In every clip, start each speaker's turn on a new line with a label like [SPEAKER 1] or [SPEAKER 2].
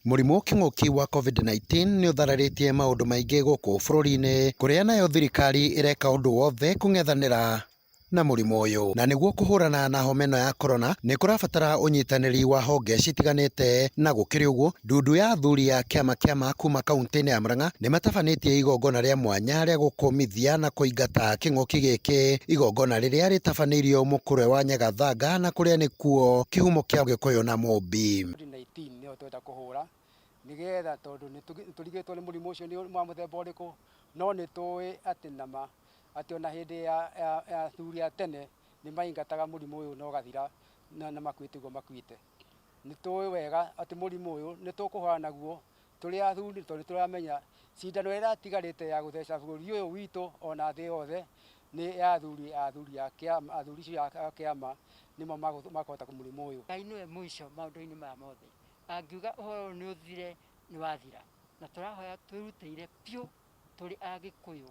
[SPEAKER 1] Mũrimũ kĩng'ũki wa Covid-19 nĩ ũthararĩtie maũndũ maingĩ gũkũ bũrũri-inĩ, kũrĩa nayo thirikari ĩreka ũndũ wothe kũng'ethanĩra na mũrimũ ũyũ. Na nĩguo kũhũrana na homa ĩno ya corona, nĩ kũrabatara ũnyitanĩri wa honge citiganĩte. Na gũkĩrĩ ũguo, ndundu ya athuri a kĩama kĩa ma kuma kauntĩ-inĩ ya Murang'a nĩ matabanĩtie igongona rĩa mwanya rĩa gũkũmithia na kũingata kĩng'ũki gĩkĩ. Igongona rĩrĩa rĩtabanĩirio Mũkũrwe wa Nyagathanga na kũrĩa nĩkuo kĩhumo kĩa Ũgĩkũyũ na Mũmbi.
[SPEAKER 2] Covid-19 nĩyo tũrenda kũhũra nĩgetha tondũ nĩ tũrigĩtwo nĩ mũrimũ ũcio nĩ wa mũthemba ũrĩkũ, no nĩ tũĩ atĩ nama atĩ ona hĩndĩ ya athuri a tene nĩ maingataga mũrimũ ũyũ na ũgathira na makuĩte ũguo makuĩte. Nĩ tũĩ wega atĩ mũrimũ ũyũ nĩ tũkũhũrana naguo tũrĩ athuri tondũ nĩ tũramenya cindano ĩrĩa ĩratigarĩte ya gũtheca bũrũri ũyũ witũ ona thĩ yothe nĩ ya athuri athuri a kĩama athuri acio a kĩama nĩmo makũhota mũrimũ ũyũ.
[SPEAKER 3] Ngai nĩwe mũico maũndũ-inĩ maya mothe, angiuga ũhoro ũyũ nĩ ũthire nĩ wathira, na tũrahoya twĩrutĩire biũ tũrĩ Agĩkũyũ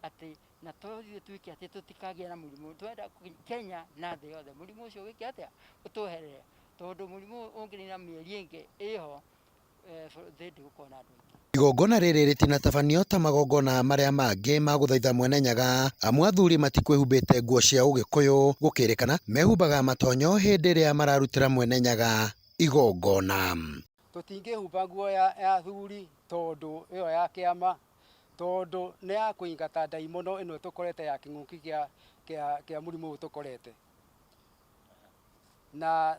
[SPEAKER 3] atĩ na tũthiĩ twĩke atĩ tũtikagĩe na mũrimũ, tũrenda Kenya na thĩ yothe mũrimũ ũcio wĩke atĩa, ũtweherere, tondũ mũrimũ ũyũ ũngĩnina mĩeri ĩngĩ ĩho thĩ ndĩgũkorwo na andũ aingĩ.
[SPEAKER 1] Igongona rĩrĩ rĩtinatabanio ta magongona marĩa mangĩ ma gũthaitha Mwene Nyaga amu athuri matikwĩhumbĩte nguo cia ũgĩkũyũ gũkĩrĩkana mehumbaga matonyo hĩndĩ ĩrĩa mararutĩra Mwene Nyaga igongona.
[SPEAKER 2] Tũtingĩhumba nguo ya athuri tondũ ĩyo ya kĩama tondũ nĩ ya kũingata ndaimono ĩno ĩtũkorete ya kĩng'ũki kĩa mũrimũ ũyũ ũtũkorete. Na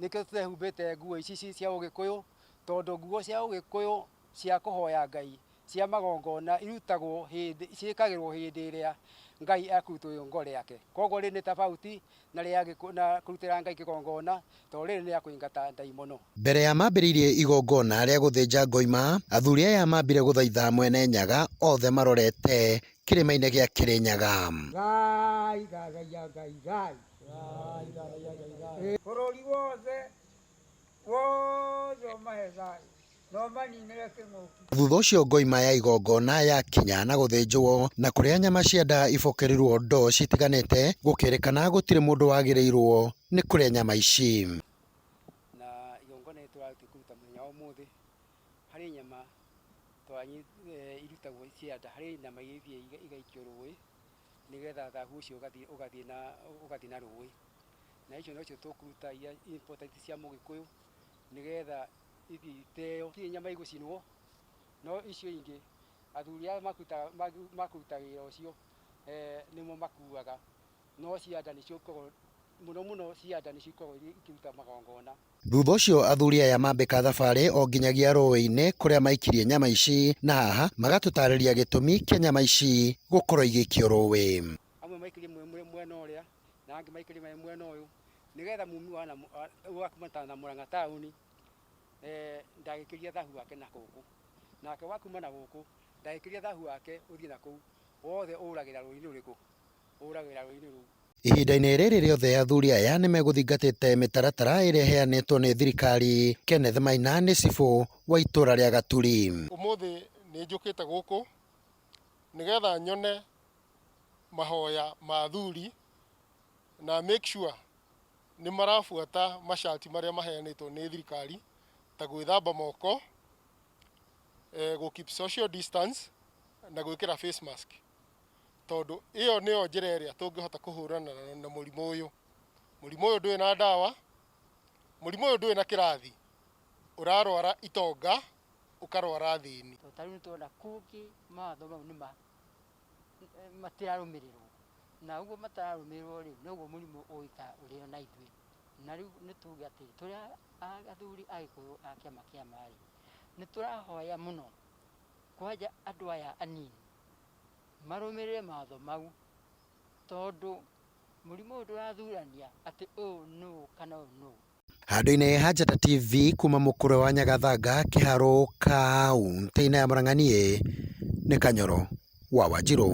[SPEAKER 2] nĩkĩo tũtehumbĩte nguo ici cia ũgĩkũyũ, tondũ nguo cia ũgĩkũyũ cia kũhoya Ngai, cia magongona irutagwo hĩndĩ, ciĩkagĩrwo hĩndĩ ĩrĩa Ngai ekũrutwo igongona rĩake. Koguo rĩrĩ nĩ tofauti na rĩa na kũrutĩra Ngai kĩgongona, tondũ rĩrĩ nĩ rĩa kũingata ndaimono.
[SPEAKER 1] Mbere ya mambĩrĩirie igongona rĩa gũthĩnja ngoima, athuri aya mambire gũthaitha Mwene Nyaga othe marorete kĩrĩma-inĩ gĩa Kĩrĩnyaga.
[SPEAKER 4] Ngai thathaiya Ngai Ngai. Bũrũri wothe wothe ũmahe thayũ na ũmaninĩre kĩng'ũki.
[SPEAKER 1] Thutha ũcio ngoima ya igongona yakinya na gũthĩnjwo na kũrĩa nyama cia nda ibokerirwo ndoo citiganĩte gũkĩrĩkana gũtirĩ mũndũ wagĩrĩirwo nĩ kũrĩa nyama ici.
[SPEAKER 2] Na igongona rĩrĩ tũrathiĩ kũruta mũthenya wa ũmũthĩ, harĩ nyama irutagwo cia nda, harĩ nyama iria ithiaga igaikio rũĩ. Nĩgetha thahu ũcio ũgathiĩ ũgathiĩ na ũgathiĩ na rũĩ. Na icio nocio tũkũruta iria important cia mũgĩkũyũ nĩgetha ithiĩ iteo. Gũtirĩ nyama igũcinwo, no icio ingĩ athuri aya makũruta wĩra ũcio nĩmo makuaga. No cia nda nĩcio ikoragwo mũno mũno cia nda nĩcio ikoragwo ikĩruta magongona.
[SPEAKER 1] Thutha ũcio athuri aya mambĩka thabarĩ o nginyagia rũĩ-inĩ kũrĩa maikirie nyama ici na haha magatũtarĩria gĩtũmi kĩa nyama ici gũkorwo igĩikio rũĩ.
[SPEAKER 2] Amwe maikirie mwena ũrĩa na angĩ maikirie mwena ũyũ nĩgetha mumi wa kuma na Murang'a taũni ndagĩkĩrie thahu wake na gũkũ, nake wa kuma na gũkũ ndagĩkĩrie thahu wake ũthiĩ na kũu, wothe ũragĩra rũĩ-inĩ rũrĩkũ? Ũragĩra rũĩ-inĩ rũu.
[SPEAKER 1] Ihinda-inĩ rĩrĩ rĩothe athuri aya nĩmegũthingatĩte mĩtaratara ĩrĩa ĩheanĩtwo nĩ thirikari. Kenneth Maina nĩ cibũ wa itũra rĩa Gaturi.
[SPEAKER 5] Ũmũthĩ nĩ njũkĩte gũkũ nĩgetha nyone mahoya ma athuri na make sure nĩ marabuata masharti marĩa maheanĩtwo nĩ thirikari ta gwĩthamba moko, gũ keep social distance na gwĩkĩra face mask. Tondũ ĩyo nĩyo njĩra ĩrĩa tũngĩhota kũhũrana na mũrimũ ũyũ. Mũrimũ ũyũ ndũrĩ na ndawa, mũrimũ ũyũ ndũrĩ na kĩrathi, ũrarwara itonga, ũkarwara athĩni.
[SPEAKER 3] Tondũ ta rĩu nĩ tũrona kũngĩ mawatho mau nĩ matirarũmĩrĩrwo, na ũguo matararũmĩrĩrwo rĩ, noguo mũrimũ ũgũikara ũrĩ o na ithuĩ. Na rĩu nĩ tuge atĩ tũrĩ athuri a Gĩkũyũ a kĩama kĩa ma rĩ, nĩ tũrahoya mũno kwanja andũ aya anini marũmĩrĩre mawatho mau, tondũ mũrimũ ũyũ ndũrathurania atĩ ũyũ nũ kana ũyũ nũ.
[SPEAKER 1] Handũ-inĩ ha Njata TV kuma Mũkũrwe wa Nyagathanga, Kĩharũ, kauntĩ-inĩ ya Murang'a niĩ nĩ Kanyoro wa Wanjirũ.